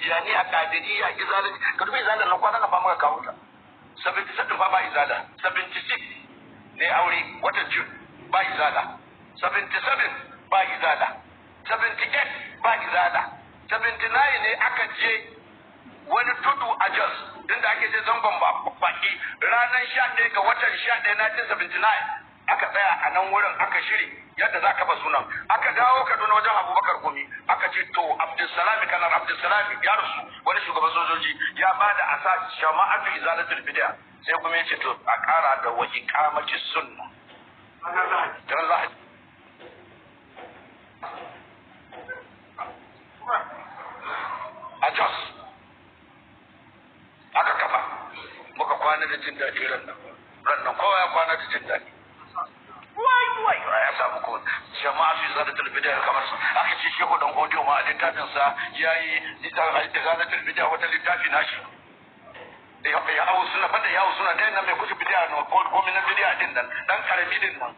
Tijjaniya, Qadiriyya, Izala. Ka dubi Izala nan kwana na fa muka kawo ta. 77 fa ba Izala. 76 ne aure watan June ba Izala. 77 ba Izala. 78 ba Izala. 79 ne aka je wani tudu a Jos inda ake ce zangon baki ranar 11 ga watan 11 1979 aka tsaya a nan wurin aka shiri yadda za ka ba sunan. Aka dawo Kaduna wajen Abubakar Gumi aka ce to Abdulsalami kanar Abdulsalami ya rasu, wani shugaban sojoji ya ba da asa Jama'atu Izalatul Bid'a. Sai kuma ya ce to a kara da wa iqamati sunna. Dan Lahadi a Jos aka kafa, muka kwana da jin daɗi ran nan kowa ya kwana da jin daɗi. Wai wai ya samu ko jama'a fi zalatul bid'a kamar su aka ce shehu dan godiyo ma a littafin sa yayi zalatul bid'a wata littafi nashi ya hawo suna fada ya hawo suna dai nan mai kushi bid'a no ko min bid'a din nan dan karami din nan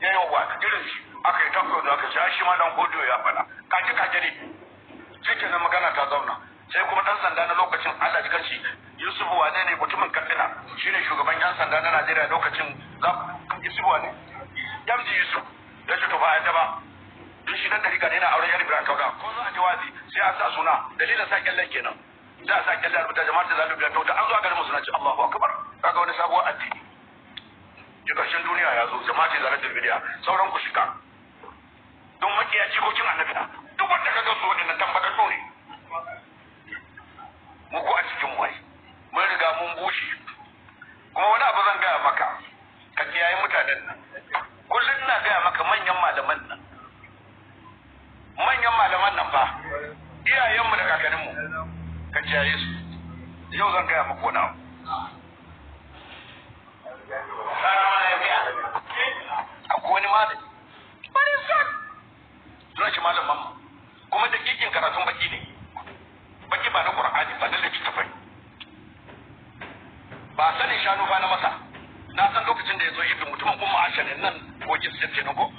ya yawa irin shi aka yi tafiya da aka ce shi ma dan godiyo ya fada kaje kaje ne shikenan magana ta zauna. Sai kuma dan sanda na lokacin Allah ji kanshi Yusuf wane ne mutumin Katsina shine shugaban yan sanda na Najeriya lokacin Yusuf wane Yamji Yusuf ya ce to ba ya ba dun shi dan dariƙa ne yana auren yar Ibrahim Kauda ko za a ji wazi sai a sa suna dalilin sa kyallen kenan sai a sa kyallen rubuta jama'a da zalu biya kauda an zo a garin musu na ce Allahu akbar kaga wani sabuwar addini ji karshen duniya ya zo jama'a ce zalatul bidiya sauran ku shiga don makiya jikokin annabi duk wanda kaga su waɗannan tambatattu ne mu ko a cikin wai mun riga mun bushe. Kuma wani abu zan gaya maka ka kiyaye mutanen nan. Kullum ina gaya maka manyan malaman nan, manyan malaman nan fa iyayenmu da kakanninmu ka kiyaye su. Yau zan gaya maka wani abu. Akwai wani malami wani zan suna shi malam mamma kuma da kikin karatun baki ne, baki ba na Qur'ani ba na littattafai ba sanin shanu ba na masa. Na san lokacin da ya zo ibn mutumin umma Aisha ne nan kogin sai kenan ko